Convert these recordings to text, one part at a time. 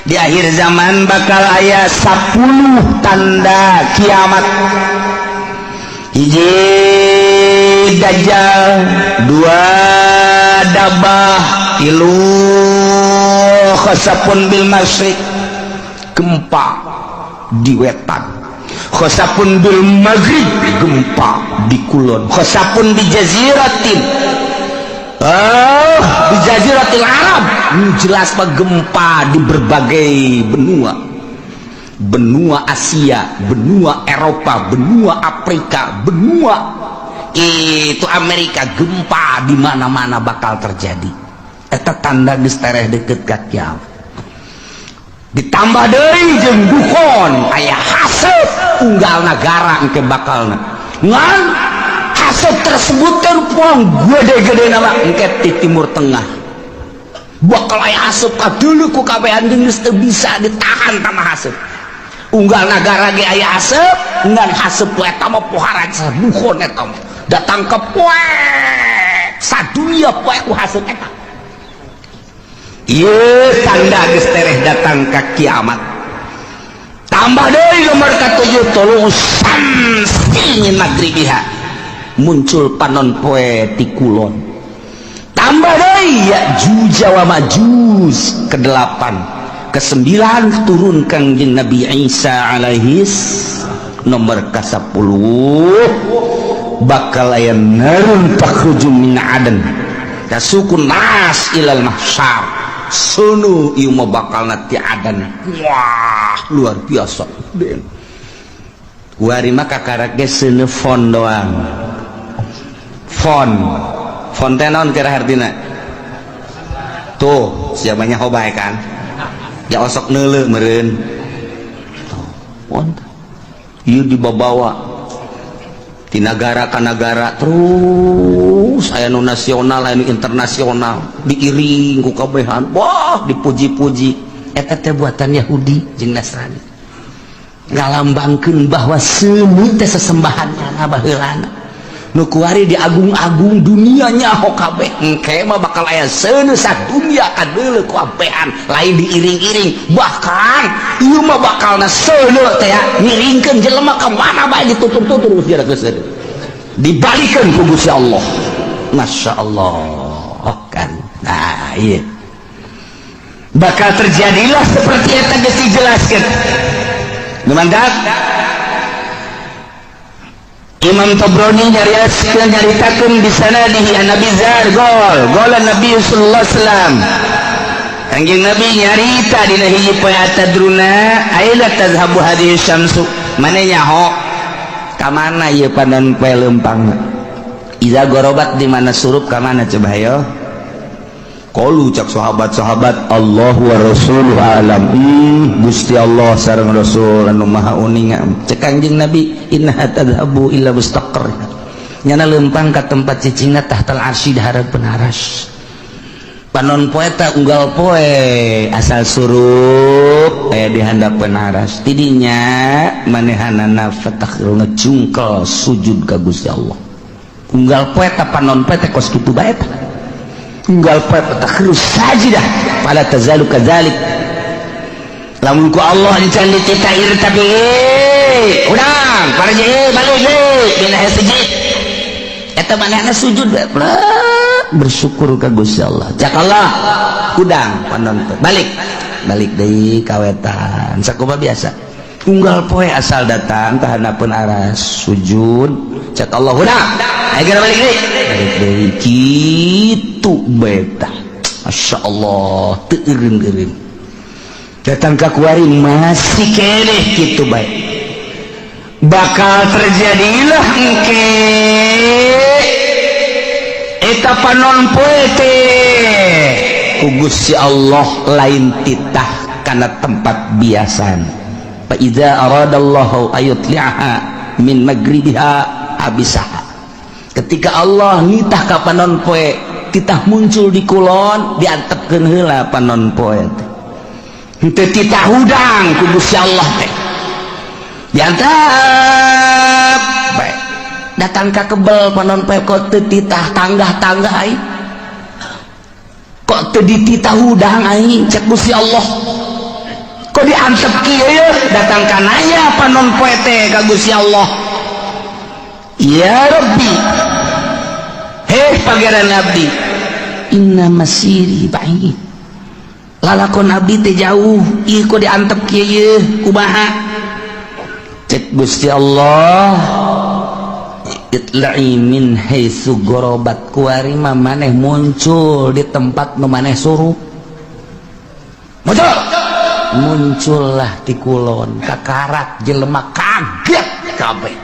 Di akhir zaman bakal aya 10 tanda kiamat. Hiji, Dajjal. Dua, dabah. Tilu, khasafun bil masyriq, gempa di wetan. Khasafun bil maghrib, gempa di kulon. Khasafun di jaziratin, oh, di jaziratil Arab. Jelas mah gempa di berbagai benua, benua Asia, benua Eropa, benua Afrika, benua itu Amerika. Gempa di mana-mana bakal terjadi. Eta tanda geus tereh deket ka kiamat. Ditambah deui jeung dukhan, aya haseup unggal nagara engke bakalna. Ngan haseup tersebut kan pong gede-gede nama engke di Timur Tengah bakal aya haseup kadeuleu ku kabehan jeung geus teu bisa ditahan sama haseup. Unggal nagara ge aya haseup. Ngan haseup eta mah pohara dukhan, eta mah datang ke poe sadunia poe ku haseup eta. Ieu tanda geus tereh datang ka kiamat. Tambah deui nomor katujuh, thulu'us syamsi min maghribiha, muncul panon poe ti kulon. Tambah deui Ya'juj wa Ma'juj. Kedelapan, kesembilan, turun Kangjeng Nabi Isa alaihis. Nomor ke-10, bakal aya narun takhruju min adan tasuqun nas ilal mahsyar. Seuneu ieu mah bakal ti adan. Wah, luar biasa. Den kuari mah kakarak ge seuneu fon doang. Fon fon teh naon kira hartina? Tuh siapanya hobae kan ya, osok neuleu meureun. Fon ieu dibabawa di negara ka nagara, terus aya nu nasional, aya nu internasional, diiring ku kabehan. Wah, dipuji-puji. Eta teh buatan Yahudi jeung Nasrani, ngalambangkeun bahwa seuneu teh sesembahannya baheulana. Nu kuari diagung-agung, dunia nyaho kabeh. Engke mah bakal aya seuneu sadunia kadeuleu ku abehan, lain diiring-iring. Bahkan ieu mah bakalna seuneu teh ngiringkeun jelema ka mana bae, ditutur-tutur geus geus dibalikeun ku Gusti Allah. Masya Allah kan. Nah, iya bakal terjadilah seperti eta geus dijelaskeun. Mantap. Imam Tabrani nyariaskeun, nyaritakeun di sanadihi an Nabi Zar gol gol Nabi sallallahu alaihi wasallam. Kanjeng Nabi nyarita dina hiji poe, atadruna aina tazhabu hadhihi syamsu? Mane nyaho ka mana ieu panon poe leumpang iza gorobat, di mana surup ka mana coba hayo? Qalu, cak sahabat-sahabat, Allah wa rasuluhu alam. Gusti Allah sareng Rasul anu maha uninga. Cek Kanjeng Nabi, innaha tadhabu ila mustaqarr, nyana leumpang ka tempat cicingna, tahtal arsy, di hareupeun aras. Panon poe ta unggal poe asal surup aya di handapeun aras. Tidinya manehanana fatakh ngecungkel sujud ka Gusti Allah. Unggal poe ta panon poe teh kos kitu bae tah. Unggal poe fatakhiru sajidah fala tazalu kadzalik. Lamun ku Allah encan dititah tapi urang para balik dina sujud eta, manehna sujud bae bersyukur ka Gusti Allah. Cak Allah, kudang panon poe, balik balik deui ka wetan. Sakumaha biasa unggal poe asal datang ka handapeun aras sujud. Cak Allah, hudang, ayo geura balik deui, balik deui kitu beta. Masya Allah, teu eureun-eureun. Datang ka kuari masih keneh kitu bae. Bakal terjadilah engke eta panon poe teh ku Gusti Allah lain titah kana tempat biasana. Fa idza aradallahu ayutli'aha min magribiha abisaha. Ketika Allah nitah ka panon poe titah muncul di kulon, diantepkeun heula panon poe teh. Henteu titah hudang ku Gusti Allah teh diantep bae. Datang ka kebel panon poe, kok teu titah tanggah-tanggah aing, kok teu dititah hudang aing? Cek Gusti Allah. Kok diantep kieu? Datang kananya panon poe teh ka Gusti Allah, "Ya Rabbi, heh Pangeran abdi, inna masiri ba'id, lalakon abdi teh jauh, ieu kok diantep kieu, kumaha?" Cek Gusti Allah, "Itla'i min haitsu gorobat." Kuari mah maneh muncul di tempat nu maneh suruh. Muncul, muncullah di kulon. Kakarak jelema kaget kabeh.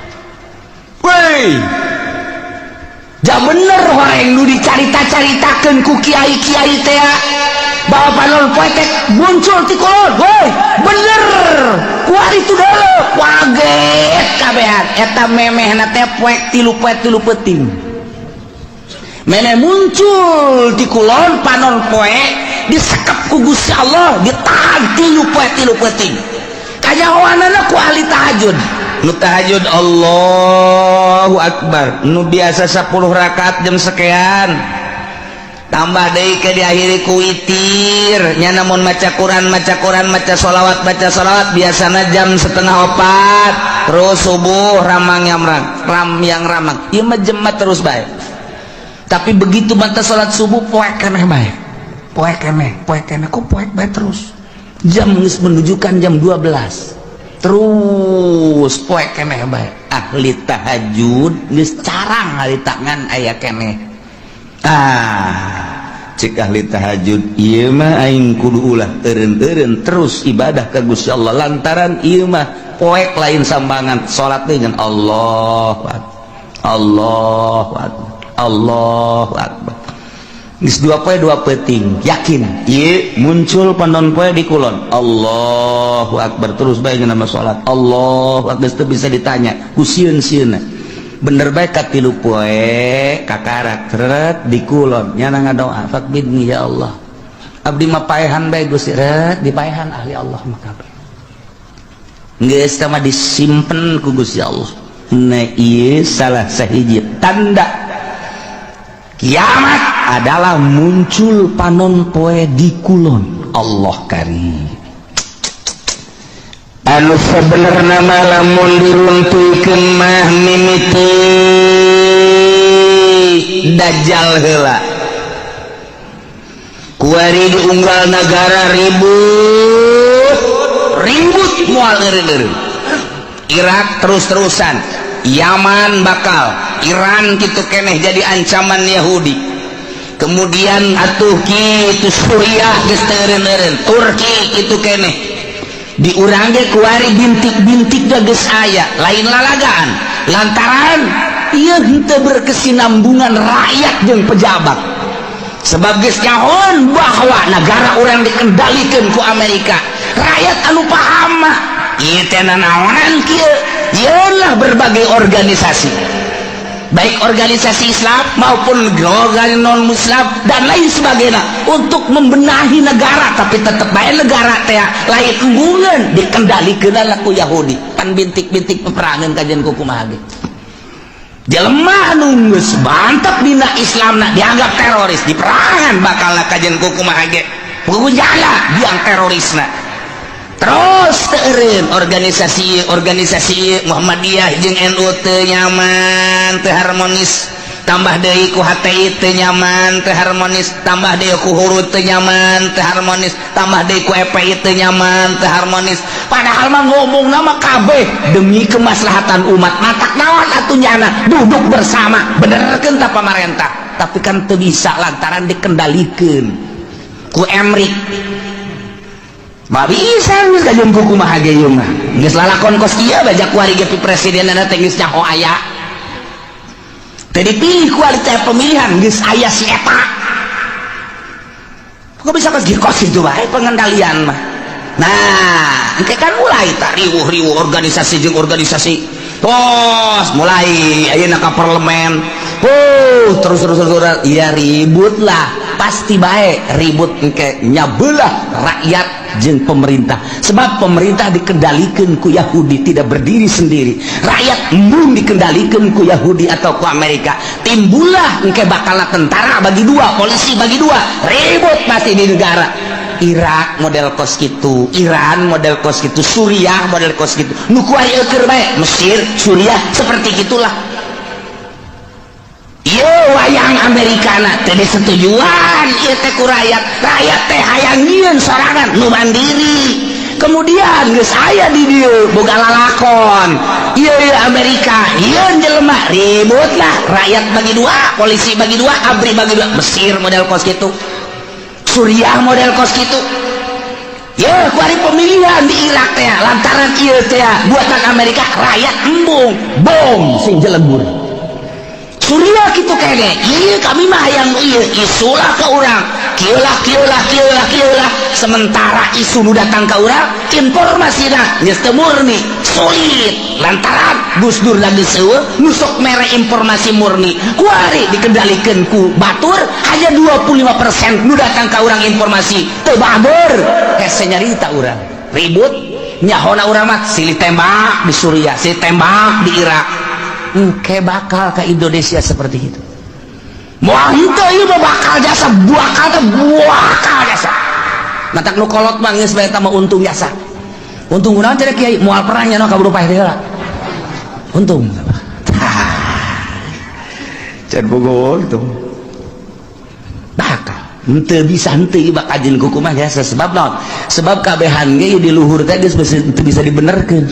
Woi, ja bener horeng nu dicarita-caritakeun ku kiai-kiai teh bahwa panon poe teh muncul di kulon. Woi, bener kuari itu dulu kaget kabehan. Eta memehna teh poek 3 poe 3 peuting memeh muncul di kulon. Panon poe disekep ku Gusti Allah, ditahan 3 poe 3 peuting. Kanyahoanana ku ahli tahajud. Nu tahajud Allahu Akbar, nu biasa 10 rakaat jam sekian tambah deui ke diakhiri ku witir nya. Namun maca Quran, maca Quran, maca sholawat, baca sholawat, biasana jam 3.30 terus subuh ramang yang ram yang ramang. Ieu mah jemat terus bae, tapi begitu mata sholat subuh poek keneh bae, poek keneh, poek keneh. Kok poek bae terus? Jam geus menunjukkan jam 12, terus poek keneh bae. Ahli tahajud geus carang ahli tangan aya keneh. Ah, cek ahli tahajud, ieu mah aing kudu ulah eureun-eureun terus ibadah ka Gusti Allah, lantaran ieu mah poek lain sambangan. Salat dengan Allah Allah Allah Akbar. Geus 2 poe 2 peuting yakin ieu muncul panon poe di kulon. Allahu Akbar, terus bae nama salat Allahu Akbar, geus teu bisa ditanya ku sieun-sieunna. Bener bae, katilu poe kakarak tret di kulon. Nyana ngadoa, "Faqbidni ya Allah, abdi mah paehan bae Gusti." Ret dipaehan ahli Allah mah kabeh, geus teh mah disimpen ku Gusti Allah. Nah, ieu salah sahiji tanda kiamat adalah muncul panon poe di kulon. Allah karim. Anu sebenarnya mah lamun diruntuykeun mah mimiti Dajjal heula. Kuari di unggal negara ribut ribut, moal eureun. Irak terus-terusan, Yaman bakal, Iran gitu keneh jadi ancaman Yahudi. Kemudian atuh kitu Suriah geus teu eureun, Turki kitu keneh. Di urang ge kuari bintik-bintik geus aya, lain lalagaan, lantaran ieu henteu berkesinambungan rakyat jeung pejabat, sebab geus nyahoan bahwa negara urang dikendalikan ku Amerika. Rakyat anu paham mah ieu teh nanaonan kieu. Ieulah berbagai organisasi, baik organisasi Islam maupun organisasi non Muslim dan lain sebagainya, untuk membenahi negara, tapi tetap baik negara teh lain embungan, dikendalikan lah ku Yahudi. Kan bintik-bintik peperangan kajian ku kumaha ge. Jelema anu geus mantep dina Islam nak dianggap teroris, diperangan bakal kajian ku kumaha ge, jala biang terorisna. Terus teureun organisasi organisasi Muhammadiyah jeung NU teu nyaman, teu harmonis, tambah deui ku HTI teu nyaman, teu harmonis, tambah deui ku Hurud teu nyaman, teu harmonis, tambah deui ku FPI teu nyaman, teu harmonis. Padahal mah ngomong nama kabeh demi kemaslahatan umat. Matak naon atuh nyana duduk bersama, benerkeun ta pamarentah, tapi kan teu bisa lantaran dikendalikeun ku Emrik. Mah bisa geus kajeun ku kumaha ge ieu mah geus lalakon kos kieu bajak kuari ge presidenna teh geus nyaho aya teu dipilih kualitas pemilihan, geus aya si eta. Kok bisa kos kos itu bae pengendalian mah? Nah, engke kan mulai tak riwuh-riwuh organisasi jeung organisasi, tos mulai ayeuna ka parlemen. Oh, terus terus terus, terus. Ya ribut lah, pasti baik ribut. Engke nyabelah rakyat jeung pemerintah, sebab pemerintah dikendalikan ku Yahudi, tidak berdiri sendiri. Rakyat embung dikendalikan ku Yahudi atau ku Amerika. Timbullah engke bakal tentara bagi dua, polisi bagi dua, ribut pasti di negara. Irak model kos gitu, Iran model kos gitu, Suriah model kos gitu, nu kuari eueur bae Mesir, Suriah, seperti gitulah. Ieu wayang Amerikana teh disetujuan ieu teh ku rakyat. Rakyat teh hayang nyieun sorangan nu mandiri. Kemudian geus aya di dieu boga lalakon ieu, ieu Amerika ieu jelema, ribut lah, rakyat bagi dua, polisi bagi dua, ABRI bagi dua. Mesir model kos gitu, Suriah model kos gitu ya. Kuari pemilihan di Irak teh, lantaran ieu teh buatan Amerika, rakyat embung, bom sing jelegur. Suriah gitu kene, iya kami mah yang iya isulah ke urang, kieu lah, kieu lah, kieu lah, kieu lah. Sementara isu nu datang ke urang, informasi geus teu murni, sulit lantaran Gus Dur lagi seueuh nu sok mere informasi murni. Kuari dikendalikan ku batur, hanya 25% nu datang ke urang informasi teu bager, hese nyarita urang, ribut nyahona urang mah silih tembak di Suriah, silih tembak di Irak. Engke bakal ke Indonesia seperti itu. Moal henteu, ieu mah bakal jasa, bakal teh bakal jasa. Matak nu kolot mah geus bae, mah untung jasa. Untung kunaon cenah, Kiai? Moal perang nya kaburu paeh heula. Untung. Can bogo itu. Bakal. Henteu bisa henteu, bakal jeung kumaha jasa, sebab naon? Sebab kabehan ge di luhur teh geus teu bisa dibenerkeun.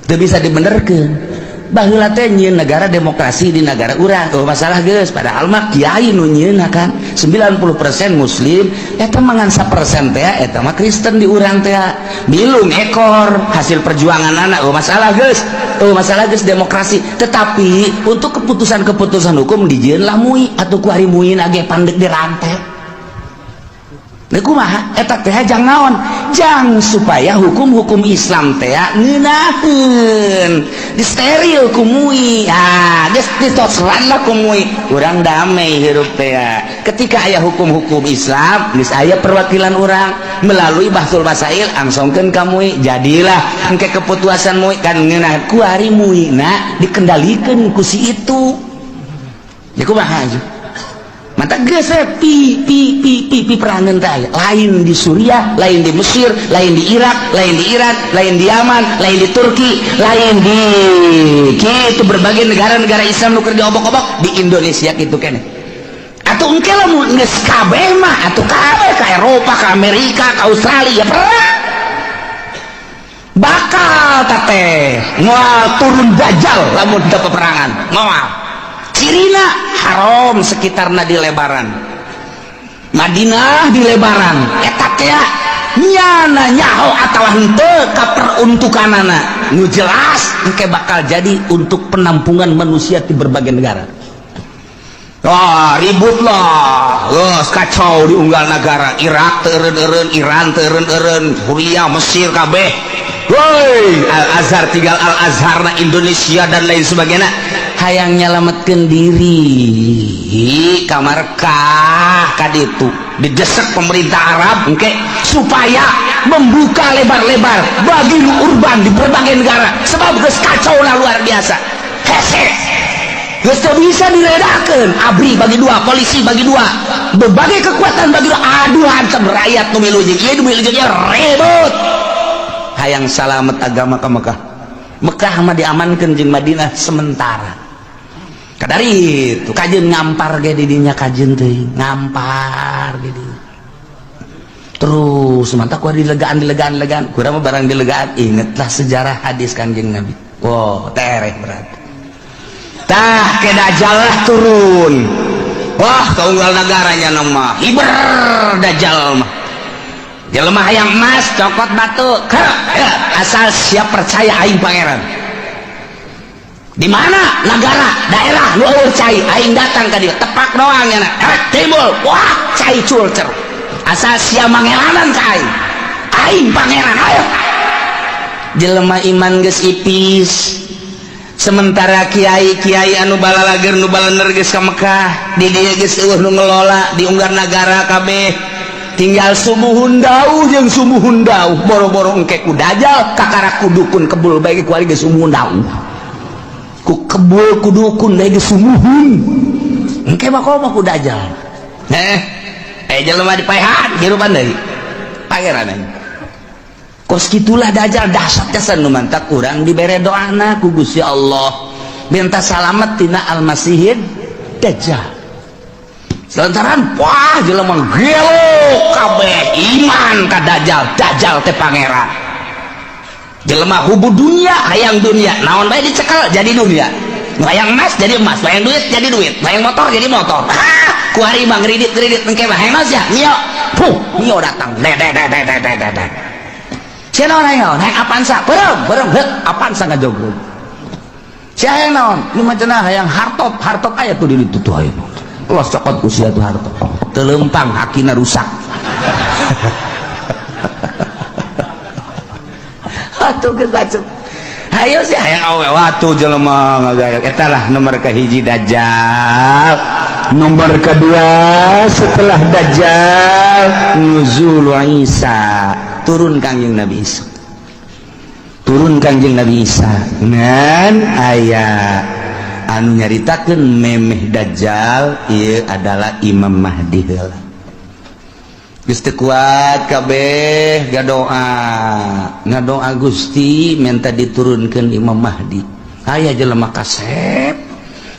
Teu bisa dibenerkeun. Baheula teh nyieun negara demokrasi di negara urang, oh masalah geus, padahal mah kiai nu nyieunna kan 90% muslim, eta mah ngan 1% teh, eta mah Kristen di urang teh, bilung ekor hasil perjuangan anak. Oh masalah geus, oh masalah geus demokrasi, tetapi untuk keputusan-keputusan hukum dijieun lah MUI atau ku ari MUI ge pandek dirantai. Kumaha eta teh, jang naon? Jang supaya hukum-hukum Islam teh ngeunaheun di steril ku MUI. Ah, geus ditosran lah ku MUI, urang damai hirup teh. Ketika aya hukum-hukum Islam geus aya perwakilan urang melalui Bahtsul Masail, angsongkeun ka MUI, jadilah engke keputusan MUI kan ngeunah. Kuari MUI na dikendalikeun ku si itu ya, kumaha aja? Mata geus pi pi pi pi pi perangan teh lain di Suriah, lain di Mesir, lain di Irak, lain di Iran, lain di Yaman, lain di Turki, lain di gitu berbagai negara-negara Islam nu keur diobok-obok. Di Indonesia gitu kene. Atau engke lamun geus kabeh mah atuh kabeh ke Eropa, ke Amerika, ke Australia perang bakal teh moal turun dajjal lamun teu peperangan moal. Cirina haram sekitarna di lebaran, Madinah di lebaran, eta teh nyana nyaho atawa henteu ka peruntukanana, nu jelas engke bakal jadi untuk penampungan manusia di berbagai negara. Wah, ribut lah, geus kacau di unggal negara. Irak teu eureun-eureun, Iran teu eureun-eureun, Suriah, Mesir kabeh. Woi, Al Azhar tinggal Al Azhar na Indonesia dan lain sebagainya. Hayang nyelametkeun diri ka Mekah ka ditu. Didesak pemerintah Arab engke supaya membuka lebar-lebar bagi nu urban di berbagai negara, sebab geus kacau lah luar biasa. Hese geus teu bisa diredakeun, ABRI bagi dua, polisi bagi dua, berbagai kekuatan bagi dua, aduh hantem rakyat nu milu jeung ieu, nu milu jeung ieu, ribut. Hayang salamet agama ke Mekah. Mekah mah diamankan jeung Madinah sementara. Kadari itu kajeun ngampar ge di dinya, kajeun teuing ngampar ge di terus mantap kuah dilegaan, dilegaan, dilegaan kurang mah barang dilegaan. Ingatlah sejarah hadis Kanjeng Nabi. Wow, tereh berat tah ke dajjal lah turun. Wah, keunggal negaranya nama hiber dajjal mah. Jelema hayang emas, cokot batu. Ya, asal siap percaya aing pangeran. Di mana negara daerah nu eueuh cai, aing datang ka dieu, tepak doang nya, timbul, wah, cai culcer. Asal sia mangelanan ka aing, aing pangeran, ayo. Jelema iman geus ipis, sementara kiai-kiai anu balalager, nu balener geus ka Mekah. Di dieu geus eueuh nu ngelola di unggar nagara kabeh, tinggal sumuhun dauh jeung sumuhun dauh. Boro-boro engke ku dajjal, kakara ku dukun kebul bae ku geus sumuhun dauh, ku kebul ku dukun bae geus sumuhun, engke mah komo ku dajjal. Eh eh, jelema dipaehan hirupan deui. Pangeran aing. Kos kitulah Dajjal, dahsyat jasa. Nu mantak urang dibere doana ku Gusti Allah, minta salamet tina Almasihid Dajjal. Lantaran wah, jelema gelo kabeh iman ka Dajjal, Dajjal teh pangeran. Jelema hubu dunia, hayang dunia, naon bae dicekel jadi dunia. Nu hayang emas jadi emas, hayang duit jadi duit, hayang motor jadi motor. Ku hari mah ngridit ngridit, engke mah hayang ya Mio, puh, Mio datang, de de de de de de de de. Sia naon, hayang naon? Hayang Avanza, beureum beureum, heuk, Avanza ngajogrog. Sia hayang naon? Nu mah cenah hayang hartop, hartop aya tuh di ditu tuh, aya. Los cokot usia tuh hartop. Teu lempang, hakina rusak. Atuh geus bacuk. Hayo sih hayang awe, watu jelema ngagaya. Eta lah nomor kahiji, Dajjal. Nomor kedua setelah Dajjal, nuzul Isa, turun Kangjeng Nabi Isa. Turun Kangjeng Nabi Isa. Ngan aya anu nyaritakeun memeh Dajjal ieu adalah Imam Mahdi heula. Geus teu kuat kabeh ngadoa, ngadoa, Gusti, minta diturunkeun Imam Mahdi. Aya jelema kasep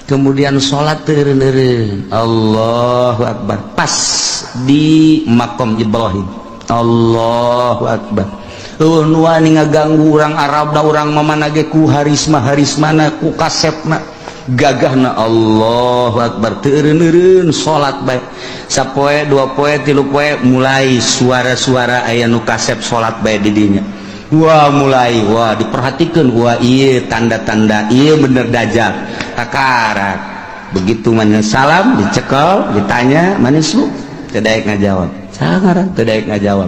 kemudian salat teureun-eureun, Allahu Akbar, pas di makom Ibrahim, Allahu Akbar. Eueuh nu wani ngaganggu urang Arab da urang mamana ge ku harisma harismana, ku kasepna, gagahna. Allahu Akbar, teureun-eureun salat bae sapoe, dua poe, tilu poe, mulai suara-suara aya nu kasep salat bae di dinya. Wah, mulai wah, diperhatikan, wah, iya, tanda-tanda iya bener Dajjal. Takarak begitu mana salam, dicekel, ditanya, "Manis lu?" Teu daek ngajawab. Sangaran teu daek ngajawab.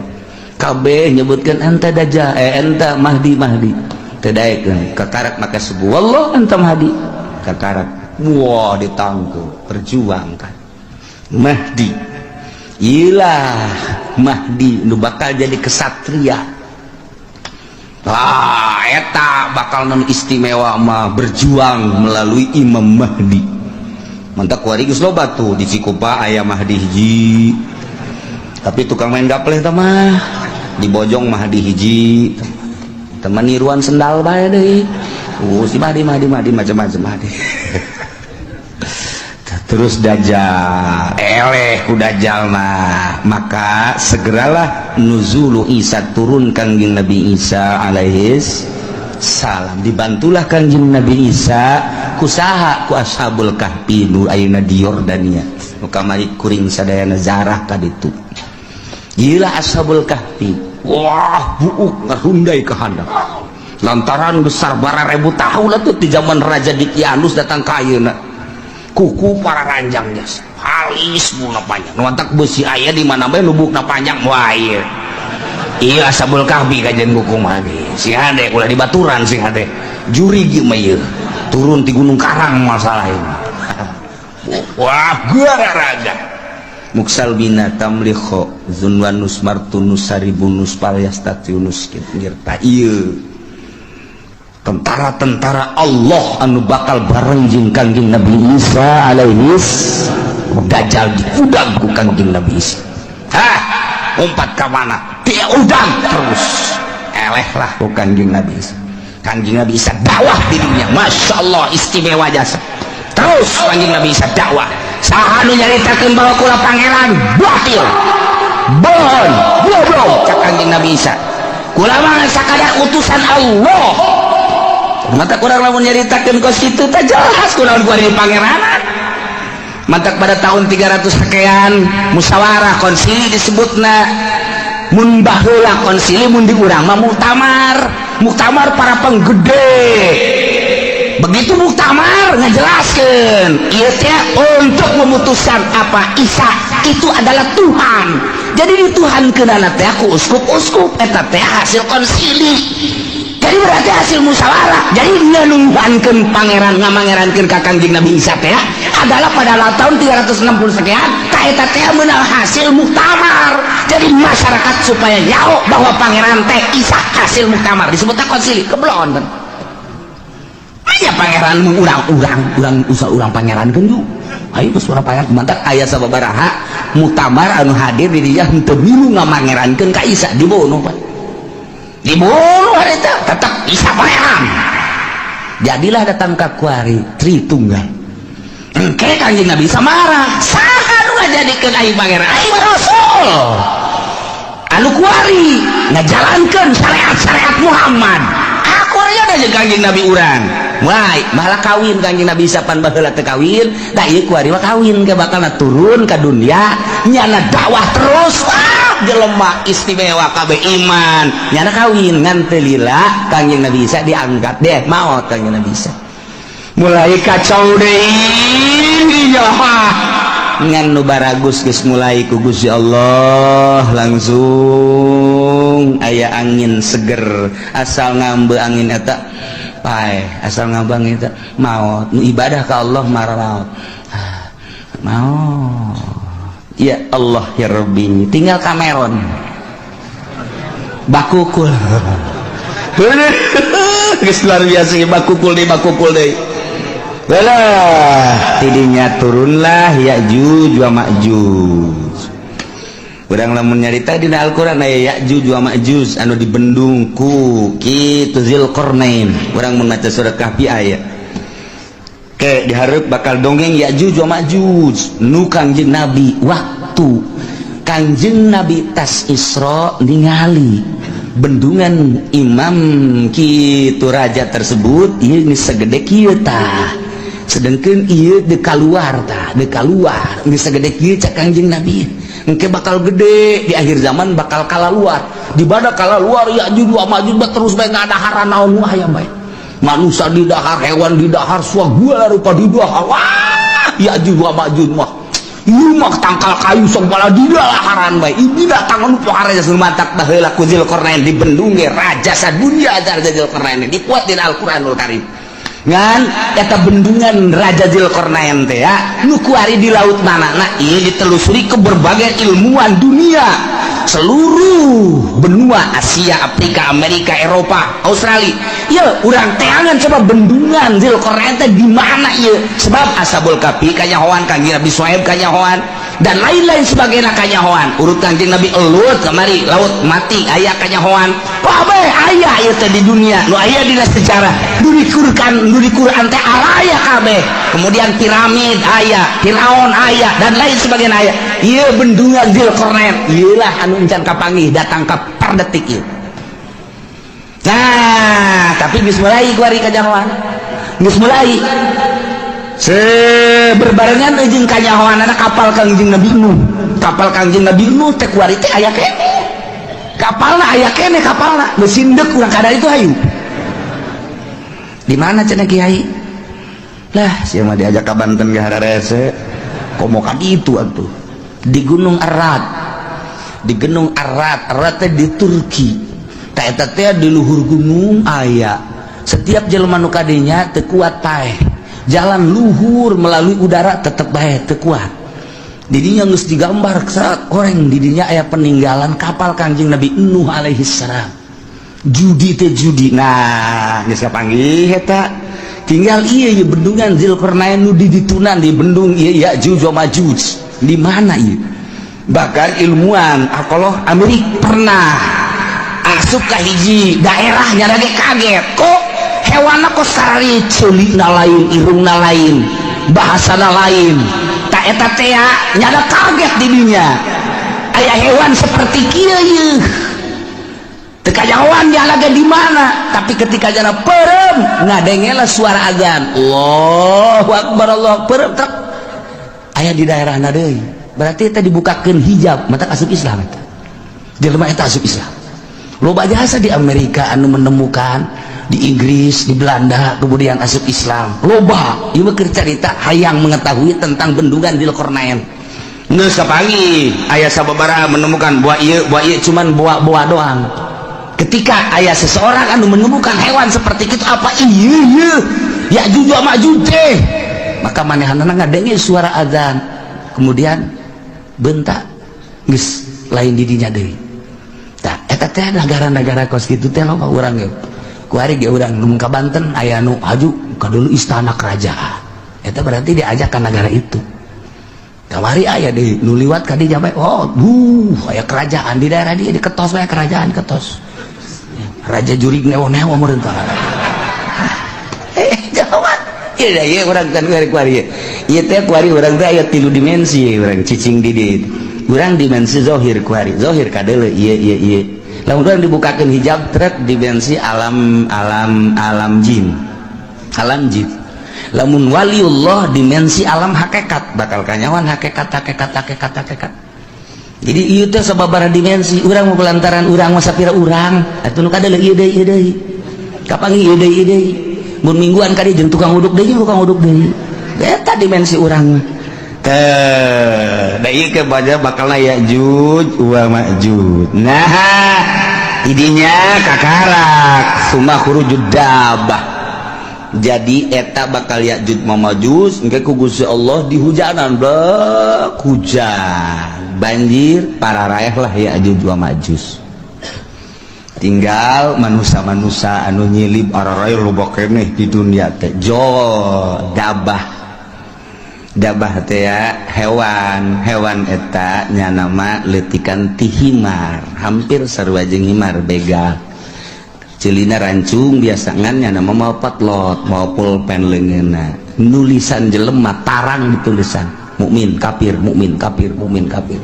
Kabeh nyebutkan, "Anta Dajjal, eh, anta Mahdi, Mahdi." Teu daek. Kakarak maka sebuah, "Wallah anta Mahdi." Kakarak wah, ditangkep, perjuangkan Mahdi. Ilah Mahdi nu bakal jadi kesatria. Wah, eta bakal non istimewa mah berjuang melalui Imam Mahdi. Mantap, kuari geus loba tuh di Cikupa aya Mahdi hiji. Tapi tukang main gapleh tah mah. Di Bojong Mahdi hiji. Teman niruan sendal bae deui. Si Mahdi, Mahdi, Mahdi, macam-macam Mahdi. Terus Dajjal, eleh ku Dajjal mah, maka segeralah nuzulu Isa, turun Kangjeng Nabi Isa alaihis salam. Dibantulah Kangjeng Nabi Isa kusaha? Ku Ashabul Kahfi nu ayeuna di Yordania, nu kamari kuring sadayana zarah ka ditu. Gila, Ashabul Kahfi, wah, buuk ngarundai ka handap lantaran besar bara ribu tahun tuh di zaman Raja Dikianus datang ka ayeuna, kuku para ranjangnya halis, buna panjang. Nu mantak besi aya di mana bae lubukna panjang. Wah, iya iya, Ashabul Kahfi kajian kuku mah sing hade, ulah dibaturan, sing hade juri mah ieu turun di Gunung Karang masalah ini. Wah, gua raga muksalbina tamlikho zunwanus martunus saribunus palyastatiunus ngirta ieu tentara-tentara Allah anu bakal bareng jeung Kangjeng Nabi Isa alaihis. Dajjal diudang ku Kangjeng Nabi Isa. Hah, umpat ka mana dia udang terus, eleh lah ku Kangjeng Nabi Isa. Kangjeng Nabi Isa dakwah di dunia, Masya Allah, istimewa jasa. Terus Kangjeng Nabi Isa dakwah, saha nu nyaritakeun bahwa kula pangeran, batil, bohong, goblok. Cak Kangjeng Nabi Isa, kula mah sakadar utusan Allah. Mata kurang lamun nyaritakeun kos kitu teh jelas kunaon gua di pangeranan. Mantak pada tahun 300 sekian musyawarah konsili disebutna. Mun baheula konsili, mun di urang mah muktamar, muktamar para penggede. Begitu muktamar ngajelaskeun ieu teh untuk memutuskan apa Isa itu adalah Tuhan. Jadi dituhankeunana teh ku uskup-uskup, eta teh hasil konsili. Jadi berarti hasil musyawarah. Jadi ngenuhankeun pangeran, ngamangerankeun ka Kangjeng Nabi Isa teh adalah pada tahun 360 sekian ka eta teh meunang hasil muktamar. Jadi masyarakat supaya nyaho bahwa pangeran teh Isa hasil muktamar, disebutnya konsili. Keblon kan aya pangeran mengurang-urang, urang usah urang pangeran kan yuk, ayo terus urang pangeran. Mantap, aya sababaraha Muktamar anu hadir di dinya henteu milu ngamangerankeun ka Isa, dibunuh, Pak, dibunuh harita. Tetap Isa pangeran. Jadilah datang ka kuari Tritunggal. Engke Kanjeng Nabi Isa marah, saha nu ngajadikeun aing pangeran? Aing mah rasul anu kuari ngajalankeun syariat-syariat Muhammad. Aku ada jeung Kanjeng Nabi urang. Mulai malah kawin Kanjeng Nabi Isa, pan baheula teu kawin. Da ieu kuari mah kawin ke bakal turun ka dunia, nyana dakwah terus. Ah, jelema istimewa kabeh iman, nyana kawin. Ngan teu lila Kanjeng Nabi Isa diangkat deh, maot Kanjeng Nabi Isa. Mulai kacau deui ya, ngan nu baragus geus mulai ku Gusti Allah langsung aya angin seger. Asal ngambe angin eta pae, asal ngambe angin eta maot. Nu ibadah ka Allah marah maot. Ah, maot. Ya Allah ya Rabbi, tinggal Cameron bakukul. Geus luar biasa, bakukul deh, bakukul deh. Belah tidinya turunlah Ya'juj wa Ma'juj. Urang lamun nyarita dina Al-Qur'an aya Ya'juj wa Ma'juj anu dibendung ku kitu Zulqarnain. Urang mun maca surat Kahfi aya. Ke dihareup bakal dongeng Ya'juj wa Ma'juj nu Kangjeng Nabi, waktu Kangjeng Nabi tas Isra ningali bendungan imam kitu raja tersebut, ieu geus segede kieu tah, sedangkan ieu de kaluar tah, de kaluar geus segede kieu. Cak Kangjeng Nabi, engke bakal gede di akhir zaman, bakal kalaluar. Di mana kalaluar Ya'juj wa Ma'juj terus bae ngadaharan naon nu aya bae, manusia di dahar, hewan di dahar, segala rupa di dahar. Wah, Ya'juj wa Ma'juj mah ieu mah tangkal kayu segala di daharan bae. Ieu binatang anu pohara matak baheula ku Zulkarnain dibendung ge raja sadunya. Raja Zulkarnain dikuat dina Al-Qur'anul Karim. Ngan eta bendungan Raja Zulkarnain teh ya nu kuari di laut mana? Nah, ieu ditelusuri ke berbagai ilmuwan dunia, seluruh benua Asia, Afrika, Amerika, Eropa, Australia. Ya urang teangan coba bendungan Zulkarnain teh di mana ieu, sebab Ashabul Kahfi kanyahoan, Kanjeng Nabi Suhaib kanyahoan, dan lain-lain sebagainya kanyahoan. Urut Kanjeng Nabi Lut kamari laut mati aya kanyahoan. Kabeh aya ieu teh di dunia nu aya dina sejarah nu di Quran, nu di Quran teh aya kabeh. Kemudian piramid aya, Firaun aya, dan lain sebagainya aya. Ieu bendungan Zulkarnain ieu lah anu encan kapanggih datang ka per detik ieu. Nah, tapi geus mulai kuari kanyahoan, geus mulai se berbarengan jeung kanyahoan kapal Kangjeng Nabi Nuh. Kapal Kangjeng Nabi Nuh teh kuari teh aya keneh kapalna, aya keneh kapalna, geus sindek urang kadar itu. Hayu, di mana cenah kiai lah, sia mah diajak ka Banten ge hararese komo ka ditu atuh. Di Gunung Ararat, di Gunung Ararat. Ararat teh di Turki. Ta eta teh di luhur gunung aya. Setiap jelema nu kadinya teu kuat paeh, jalan luhur melalui udara tetep bae teu kuat. Didinya geus digambar saat orang didinya aya peninggalan kapal Kangjeng Nabi Nuh alaihi salam. Judi teh judi. Nah, geus kapanggih eta, tinggal iya ieu bendungan Zulkarnain nu di ditunan di bendung ieu Ya'juj wa Ma'juj di mana ieu. Bahkan ilmuwan arkeolog Amerika pernah asup ka hiji daerah, nyana ge kaget, kok hewanna kok sarari, ceulina lain, irungna lain, bahasana lain. Tak eta teh nyana kaget di dinya aya hewan seperti kieu ieu teu kajahoan lagi di mana. Tapi ketika jana perem ngadengela suara azan, Allahu Akbar, Allah perem truk aya di daerah deui, berarti eta dibukakeun hijab mata asup Islam. Eta jelema eta asup Islam. Loba jasa di Amerika anu menemukan, di Inggris, di Belanda, kemudian asup Islam loba. Ieu mah keur carita hayang mengetahui tentang bendungan Zulkarnain. Geus kapanggih aya sababaraha menemukan buah ieu, buah ieu, cuman buah-buah doang. Ketika aya seseorang anu menemukan hewan seperti itu, apa iya iya Ya'juj wa Ma'juj teh, maka manehanana ngadenge suara azan, kemudian bentak geus lain didinya deui. Tah eta teh negara-negara kos kitu teh loba. Urang ge kuari ge urang nu ka Banten aya nu haju ka dulu istana kerajaan eta, berarti diajak ke negara itu. Kamari aya di nu liwat ka dinya bae. Oh, aya kerajaan di daerah dia, di ketos bae kerajaan ketos. Raja jurig newo-newo meureun tah. Jawab. Ieu ieu urang kan kuari kuari. Ieu teh kuari urang teh aya tilu dimensi urang cicing di dieu. Urang dimensi zohir kuari. Zohir kadeuleu ieu ieu ieu. Lamun urang dibukakeun hijab trek dimensi alam alam alam jin. Alam jin. Lamun waliullah dimensi alam hakikat, bakal kanyawan hakikat hakikat hakikat hakikat. Jadi ieu teh sababaraha dimensi, urang mau lantaran urang mah sapira urang, atuh nu kadeuleu ieu deui ieu deui. Kapanggih ieu deui ieu deui. Mun mingguan ka dieu jeung tukang uduk deui, tukang uduk deui. Eta dimensi urang mah. Teh, da ieu ke baca bakalna Ya'juj wa Ma'juj. Nah, idinya kakarak summa khurujud dabah. Jadi eta bakal Ya'juj wa Ma'juj engke ku Gusti Allah dihujanan, blek hujan banjir pararaeh lah Ya'juj wa Ma'juj. Tinggal manusia-manusia anu nyilib araraeh loba keneh di dunia teh. Jo dabah dabah teh ya hewan, hewan eta nya nama leutikan ti himar, hampir sarua jeung himar begal. Celina rancung biasa ngan nya nama mau potlot, mau pulpen leungeunna. Nulisan jelema tarang ditulisan mukmin kafir mukmin kafir mukmin kafir.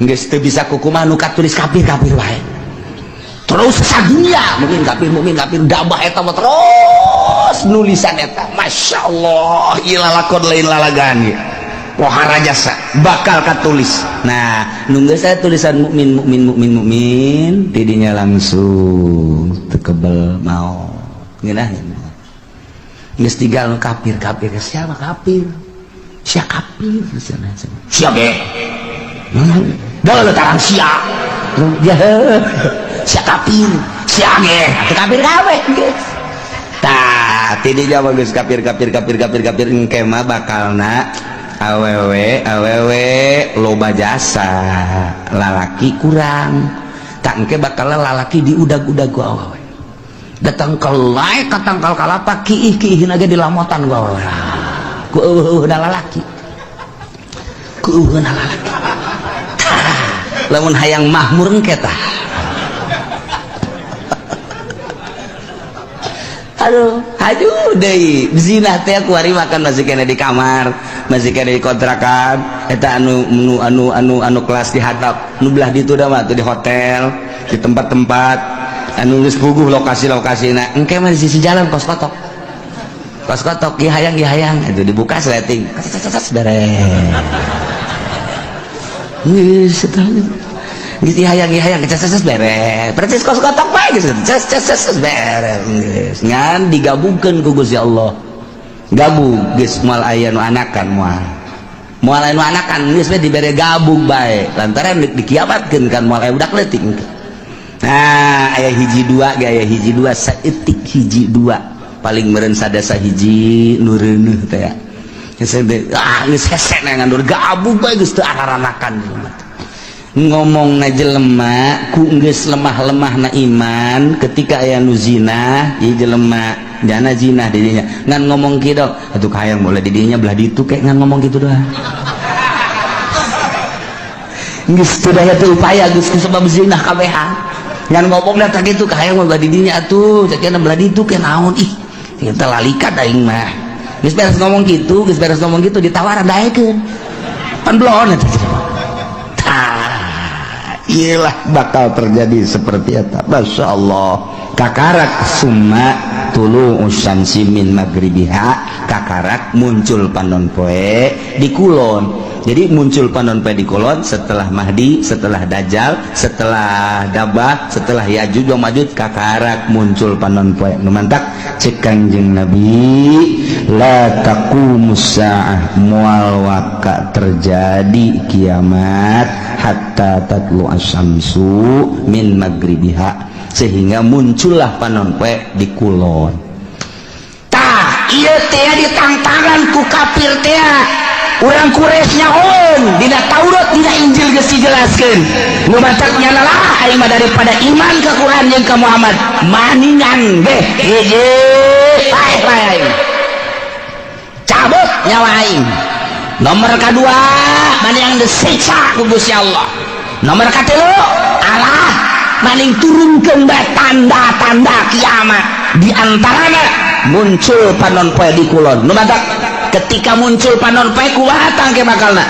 Geus teu bisa kukumaha nu katulis kafir kafir wae. Terus sadunya mukmin kafir mukmin kafir dabah eta mah terus nulisan eta. Masya Allah, ieu lalakon lain lalagan ieu. Pohara jasa bakal katulis. Nah, nunggu saya tulisan mukmin mukmin mukmin mukmin tidinya langsung tekebel mau. Ngeunah. Geus tinggal kafir kafir siapa kafir? Siapa kafir? Siapa ge? Dah tarang sia. Ya, sia kafir, sia ge. Kafir kabeh geus. Tah, tidinya mah geus kafir kafir kafir kafir kafir engke mah bakalna awewe awewe loba jasa lalaki kurang. Tak engke bakal lalaki diudag-udag ku awewe. Datang ke lae ka tangkal kalapa kiih-kiihin ge dilamotan ku awewe. Ku eueuh-eueuhna lalaki. Ku eueuhna lalaki. Tah, lamun hayang mahmur engke tah. Aduh, aduh deui zina teh kuari makan masih kena di kamar, masih kena di kontrakan, eta anu anu anu anu anu kelas di hatap, nu belah ditu da mah di hotel, di tempat-tempat anu geus puguh lokasi-lokasina. Engke mah di sisi jalan kos kotok. Kos kotok ieu hayang ieu hayang itu dibuka sleting. Beres. Geus eta. Geus hayang ieu hayang ces beres. Persis kos kotok bae geus ces ces ces beres. Geus ngan digabungkeun ku Gusti Allah. Gabung geus moal aya nu anakan moal. Moal aya nu anakan geus we dibere gabung bae. Lantaran dikiamatkeun kan moal aya budak leutik. Nah, aya hiji dua ge aya hiji dua saeutik hiji dua. Paling meureun sadasa hiji nu reuneuh teh ya. Geus ah geus hese ngandur gabung bae geus teu araranakan. Ngomong na jelema ku geus lemah-lemah na iman ketika aya nu zina ieu jelema jana zina di dinya ngan ngomong kieu atuh hayang boleh di dinya belah ditu kek ngan ngomong kitu doang. Geus teu daya teu upaya geus ku sebab zina kabehan ngan ngomongna teh kitu kahayang belah di dinya atuh cekna belah ditu ke naon ih kita lalikat aing mah geus beres ngomong kitu geus beres ngomong kitu ditawaran daekeun pan belon eta. Iyalah bakal terjadi seperti eta. Masya Allah. Kakarak summa tulu usyamsi min magribiha, kakarak muncul panon poe di kulon. Jadi muncul panon poe di kulon setelah Mahdi, setelah Dajjal, setelah Dabah, setelah Ya'juj wa Ma'juj, kakarak muncul panon poe. Nu mantak cek Kangjeng Nabi, la taqumus saah, moal waka terjadi kiamat hatta tatlu asyamsu min magribiha, sehingga muncullah panon poe di kulon. Tah, ieu teh ditangtangan ku kafir teh. Urang Quraisy nyahoeun dina Taurat dina Injil geus dijelaskeun. Nu matak nyana lah aing mah daripada iman ka Quran jeung ka Muhammad maningan beh hiji paeh bae aing. Cabut nyawa aing. Nomor kedua, maning disiksa ku Gusti Allah. Nomor katilu, Allah maning turunkeun bae tanda-tanda kiamat, di antaranya muncul panon poe di kulon. Nu matak ketika muncul panon poe, kumaha tangke bakalna?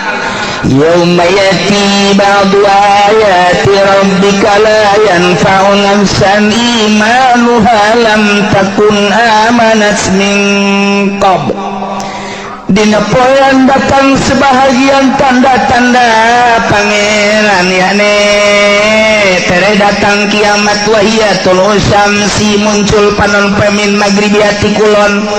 Yauma yati ba'du ayati rabbika la yanfa'u nafsan imanuha lam takun amanat min qabl. Dina poean datang sebahagian tanda-tanda Pangeran, yakni tere datang kiamat, wahiya thulu'us syamsi, muncul panon poe, min maghribiha, ti kulon,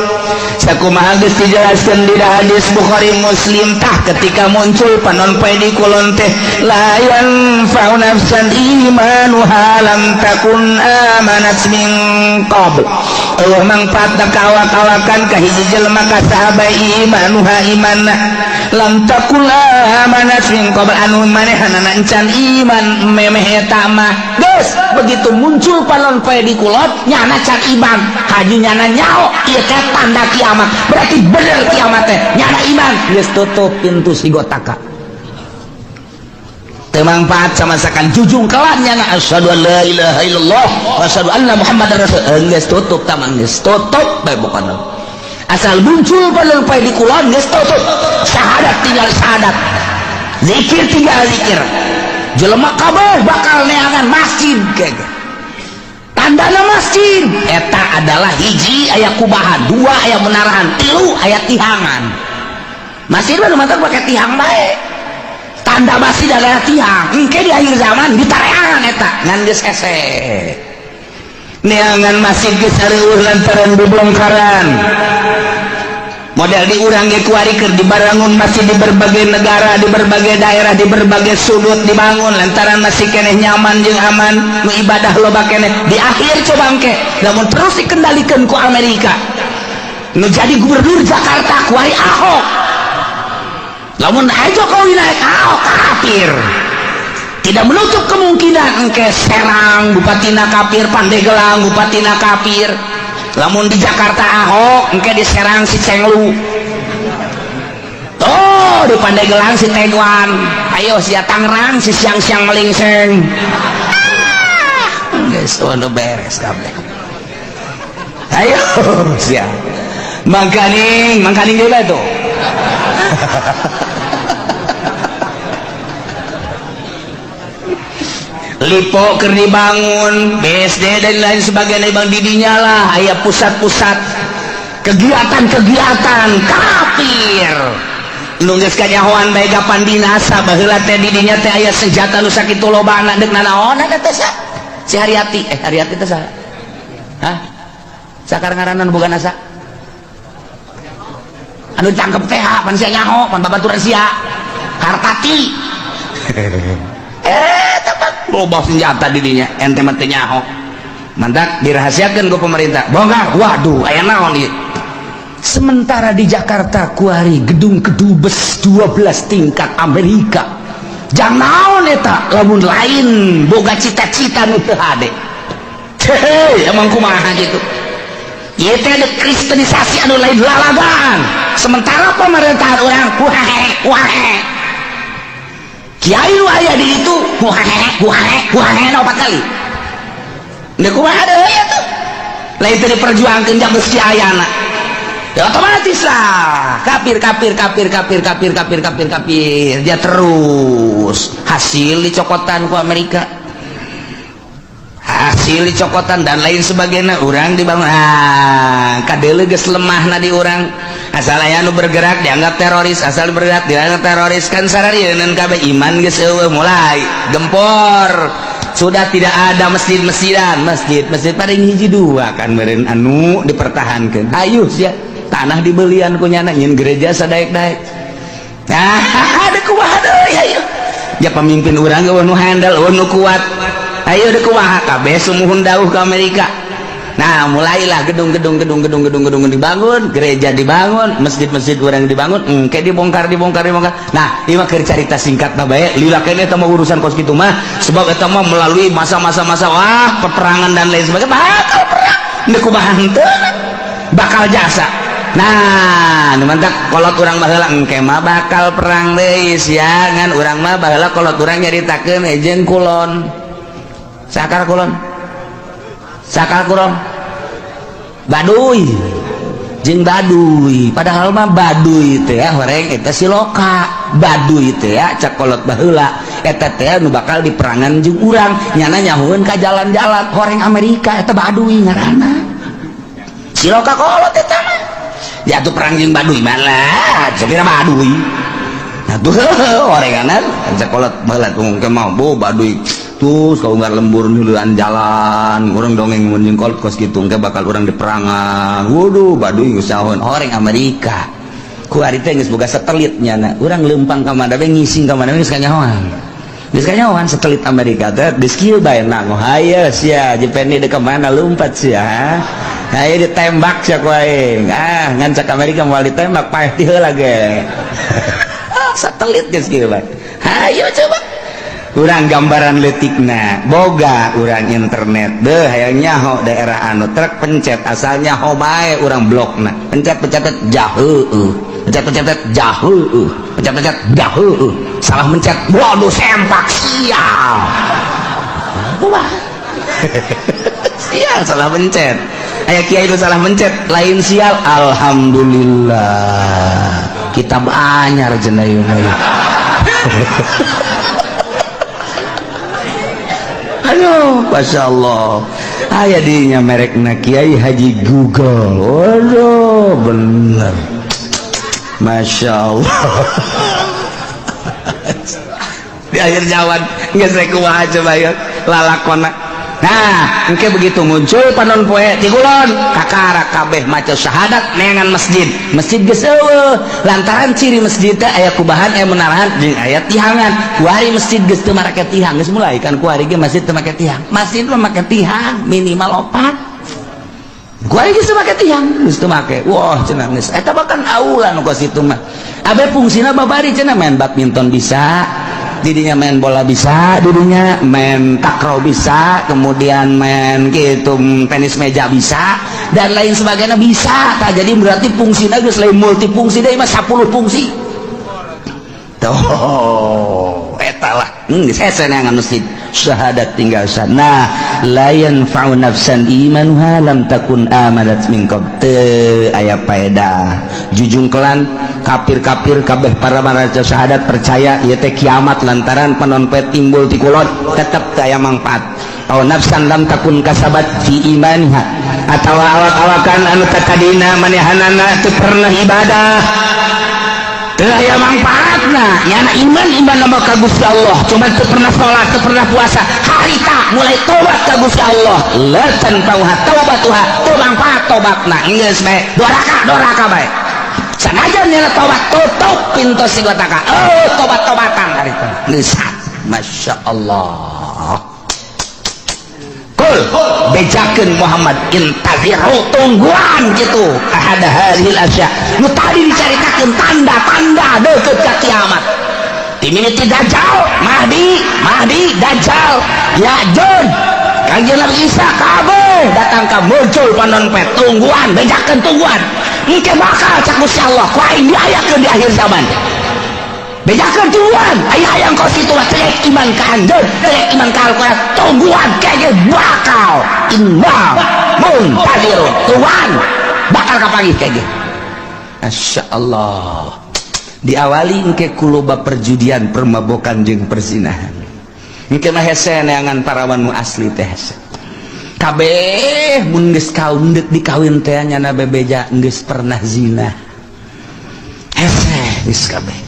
sakumaha geus dijelaskeun di hadis Bukhari Muslim. Tah, ketika muncul panon poe di kulon teh, la yanfa'u nafsan imanuha lam takun amanat min qabl, euweuh mangfaatna ka awak-awakan, ka hiji jelema, ka saha bae, imanuha, imanna, lam takun amanat min qabl, anu manehanana encan iman memeh eta mah. Geus begitu muncul panon poe di kulon, nyana can iman, haji nyana nyaho ieu teh tanda kiamat, berarti bener kiamat teh, nyana iman, geus tutup pintu sigotaka, teu mangfaat sama sakan jujung kelan nyana asyhadu an la ilaha illallah wa asyhadu anna muhammadar rasul. Geus tutup tamang, geus tutup bae pokona. Asal muncul panon poe di kulon, geus tutup, syahadat tinggal syahadat, zikir tinggal zikir, jelema kabeh bakal neangan masjid. Kege tandana masjid eta adalah hiji aya kubahan, dua aya menarahan, tilu aya tihangan. Masjid mah nu pakai tihang bae. Tanda masjid adalah tihang. Engke di akhir zaman ditareangan eta, ngan geus hese neangan masjid, geus areueuh lantaran bebongkaran. Model di urang ge kuari keur dibarangun masih di berbagai negara, di berbagai daerah, di berbagai sudut dibangun, lantaran masih keneh nyaman jeung aman, nu ibadah loba keneh. Di akhir coba engke lamun terus dikendalikan ku Amerika, nu jadi gubernur Jakarta kuari Ahok, lamun aja Jokowi naik, Ahok kafir, tidak menutup kemungkinan engke Serang bupatina kafir, Pandeglang bupatina kafir. Lamun di Jakarta Ahok, engke di Serang si Cenglu, oh di Pandeglang si Teguan, ayo si Tangerang si siang-siang melingseng. Geus udah beres kabeh. Ayo sia mangkaning mangkaning juga tuh. Lipo keur dibangun, BSD dan lain sebagainya, bang, didinya lah aya pusat-pusat kegiatan-kegiatan kafir nu geus kanyahoan bae kapan binasa. Baheula teh didinya teh aya senjata nu sakitu lobana, deuk nanaonan teh sa si Haryati? Eh, Haryati teh saha? Hah, sakar ngaranan bukan asa anu ditangkep teh, pan sia nyaho, pan babaturan sia Hartati. Eh, tepat loba senjata didinya, ente mah teu nyaho. Mantak dirahasiakan ke pemerintah, bongkar. Waduh, aya naon ieu? Sementara di Jakarta kuari gedung kedubes 12 tingkat Amerika, jangan naon eta lamun lain boga cita-cita nu teu hade. Hei, emang kumaha gitu? Ieu teh ada kristenisasi anu lain lalagaan. Sementara pemerintahan urang wahe wahe, kiai nu aya di itu wahe wahe wahe opat kali. Ndek kumaha deui atuh? Lain teu diperjuangkeun jang geus ayana. Ya otomatis lah kafir, kafir, kafir, kafir, kafir, kafir, kafir, kafir, dia terus hasil dicokotan ku Amerika, hasil dicokotan dan lain sebagainya. Urang dibangun, ah kadele geus lemah na di urang. Asal aya nu bergerak dianggap teroris, asal bergerak dianggap teroris, kan sararieun kabeh. Iman geus euweuh, mulai gempor, sudah tidak ada masjid-masjidan, masjid masjid paling hiji dua kan meureun anu dipertahankan. Ayo sia, tanah dibelian ku nyana nyin gereja sadaek-daek. Nah, ada kumaha deui? Ayo ya, pemimpin urang ge nu handal, nu kuat. Ayo, deuk kumaha? Kabeh sumuhun dauh ke Amerika. Nah, mulailah gedung-gedung, gedung-gedung, gedung-gedung dibangun, gereja dibangun, masjid-masjid urang dibangun, engke dibongkar, dibongkar, dibongkar. Nah, ieu mah keur carita singkat mah bae, lila keneh eta mah urusan kos kitu mah, sebab eta mah melalui masa-masa masa wah peperangan dan lain sebagainya, bakal perang. Deuk kumaha henteu? Bakal jasa. Nah, nu mantak kolot urang baheula engke mah bakal perang deui sia, ngan urang mah baheula kolot urang nyaritakeun jeung kulon. Sakar kulon. Sakar kulon. Baduy. Jeung baduy, padahal mah baduy teh ya horeng eta siloka. Baduy teh ya cak kolot baheula eta teh nu bakal diperangan jeung urang, nyana nyahueun ka jalan-jalan horeng Amerika eta baduy ngaranna. Siloka kolot eta mah. Ya tuh perang jeung baduy malah, sapira baduy. Nah tuh horenganan cak kolot baheula tuh engke mah bo baduy. Terus kalau nggak lembur nuluan jalan, orang dongeng mun jeung kolot kos kitu engke bakal urang diperangan. Waduh, baduy geus nyahoan horeng Amerika. Ku ari teh geus boga satelit nyana. Urang leumpang ka mana we, ngising ka mana we geus kanyahoan. Geus kanyahoan satelit Amerika teh geus kieu bae nang. Hayo sia, Jepeni deuk ka mana lumpat sia. Hayo ditembak sia ku aing. Ah, ngan cak Amerika moal ditembak paeh ti heula ge. Satelit geus kieu bae. Hayo coba. Urang gambaran leutikna boga urang internet deh, hayang nyaho daerah anu truk pencet asal nyaho bae urang blokna, pencet pencet jaheueuh, pencet pencet jaheueuh, pencet pencet jaheueuh, salah mencet waduh sempak sial. Wah, sial salah mencet. Aya kiai itu salah mencet lain sial, alhamdulillah kitab anyar cenah ieu mah. Aduh, Masya Allah. Aya dinya merekna Kiai Haji Google. Waduh, bener. Masya Allah. Di akhir zaman geus rek kumaha coba ya lalakona. Nah, engke begitu muncul panon poe ti kulon, kakara kabeh maca syahadat neangan masjid. Masjid geus eueuh. Lantaran ciri masjid teh aya kubahan, aya menarahan jeung aya tihangan. Kuari masjid geus teu marake tihang, geus mulai kan kuari ge masjid teu make tihang. Masjid mah make tihang minimal opat. Kuari geus teu make tihang, geus teu make. Wah, cenah geus. Eta bahkan aula nu kos itu mah. Abe fungsina babari cenah main badminton bisa, didinya main bola bisa, didinya main takraw bisa, kemudian main gitu tenis meja bisa, dan lain sebagainya bisa. Tak jadi berarti fungsinya geus lain multifungsi deui mah 10 fungsi. Tuh, eta lah. Geus hese neangan masjid. Syahadat tinggal sah. Nah, la yanfa'u nafsan imanuha lam takun amanat min qabl. Teu aya paedah. Jujungkelan kafir-kafir kabeh para maraca syahadat percaya ieu teh kiamat lantaran panon poe timbul ti kulon tetep teu aya mangfaat. Aw nafsan lam takun kasabat fi imaniha, atawa awak-awakan anu tatadina manehanana teu pernah ibadah teu aya mangfaatna. Nyana iman iman nama ka Gusti Allah, cuman teu pernah salat, teu pernah puasa, harita mulai tobat ka Gusti Allah, la tanfa'uha taubatuha, teu mangfaat tobatna, geus bae doraka doraka bae. Sanajan nyana tobat tutup pintu sigotaka, oh tobat-tobatan harita geus. Masya Allah. Kul bejakeun Muhammad intaziru, tungguan gitu ahada hadhil asya nu tadi dicaritakeun tanda-tanda deukeut ka kiamat. Timimiti Dajjal, Mahdi, Mahdi, Dajjal, Ya'juj, Kangjeng Nabi Isa kabeh datang ka muncul panon poe, tungguan, bejakeun tungguan. Engke bakal cak Gusti Allah ku aing diayakeun di akhir zaman. Bejakeun tungguan, aya hayang kos kitu mah teu iman ka anjeun, teu iman ka Al-Qur'an, tungguan kege bakal inna muntazirun. Tungguan bakal kapanggih kege. Masya Allah. Diawali engke kuloba perjudian, permabokan jeung perzinahan. Engke mah hese neangan parawan nu asli teh hese. Kabeh mun geus kaum deuk dikawin teh nyana bebeja geus pernah zina. Hese geus kabeh.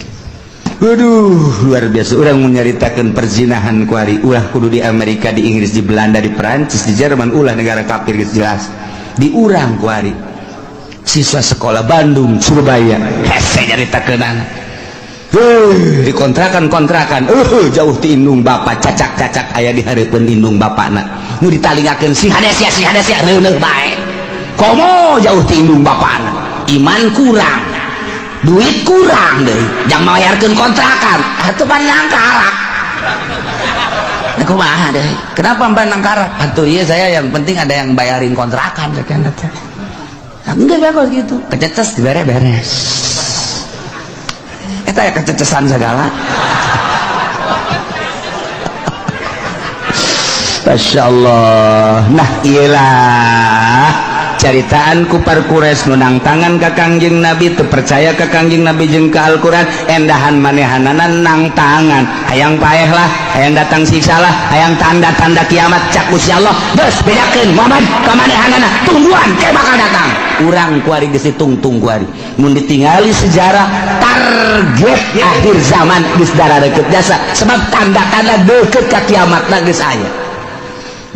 Waduh, luar biasa. Urang mun nyaritakeun perzinahan kuari, ulah kudu di Amerika, di Inggris, di Belanda, di Perancis, di Jerman, ulah negara kafir geus jelas. Di urang kuari. Siswa sekolah Bandung, Surabaya, hese nyaritakeunana. Di kontrakan-kontrakan, jauh ti indung bapak, cacak-cacak aya di hareupeun indung bapakna. Nu ditalingakeun si hade sia, si hade sia, reuneuh bae. Komo jauh ti indung bapakna. Iman kurang, duit kurang deui, jang mayarkeun kontrakan, atuh pan nangkarak. Kumaha deui? Kenapa mbak nangkarak? Atuh iya saya yang penting ada yang bayarin kontrakan cek teh. Enggak kok gitu, kececes dibere beres. Eta ya kececesan segala. Masya Allah. Nah iyalah caritaan kupar Quraisy nu nangtangan ka Kangjeng Nabi, teu percaya ka Kangjeng Nabi jeung ka Al-Qur'an, endahan manehanana nang tangan, hayang paeh lah, hayang datang siksa lah, hayang tanda-tanda kiamat. Cak Gusti Allah, geus bedakeun Muhammad ka manehanana, tungguan ke bakal datang. Urang kuari geus ditungtung kuari. Mun ditingali sejarah, target akhir zaman geus deukeut jasa, sebab tanda-tanda deukeut ka kiamatna geus aya.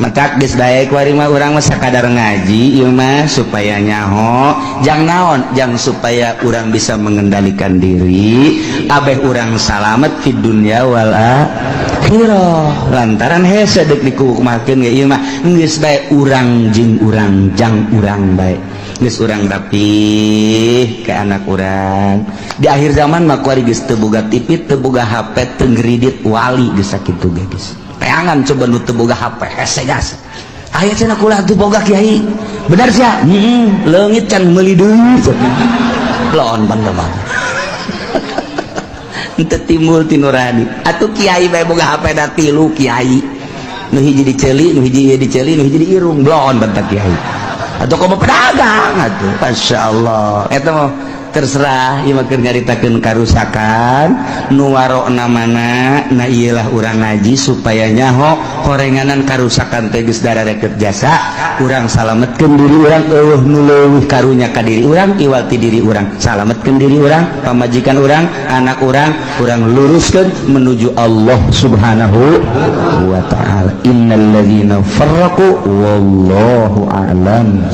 Matak geus bae kuari mah urang mah sakadar ngaji ieu mah supaya nyaho jang naon, jang supaya urang bisa mengendalikan diri, abeh urang salamet fid dunya wal akhirah. Lantaran hese deuk dikumahakeun ge ieu mah, geus bae urang jeung urang jang urang bae, geus urang rapih ke anak urang. Di akhir zaman mah kuari geus teu boga TV, teu boga HP, teu ngredit wali, geus sakitu ge geus. Teangan coba nu teu boga HP hese gas. Aya cenah kula teu boga, kiai. Bener sia? Heeh, leungit can meuli deui. Lon bener mah. Henteu timbul ti nurani. Atuh kiai bae boga HP da tilu kiai. Nu hiji diceuli, nu hiji ieu diceuli, nu hiji di irung, blon bentak kiai. Atau komo pedagang atuh. Masyaallah. Eta mah terserah, ieu mah keur nyaritakeun karusakan nu warokna mana. Nah, iyalah urang ngaji supaya nyaho horenganan karusakan teh geus darareket jasa. Urang salametkeun diri urang, eueuh nu leuwih karunya ka diri urang iwal ti diri urang. Salametkeun diri urang, pamajikan urang, anak urang, urang luruskeun menuju Allah Subhanahu wa taala. Innal ladzina farraqu, wallahu a'lam.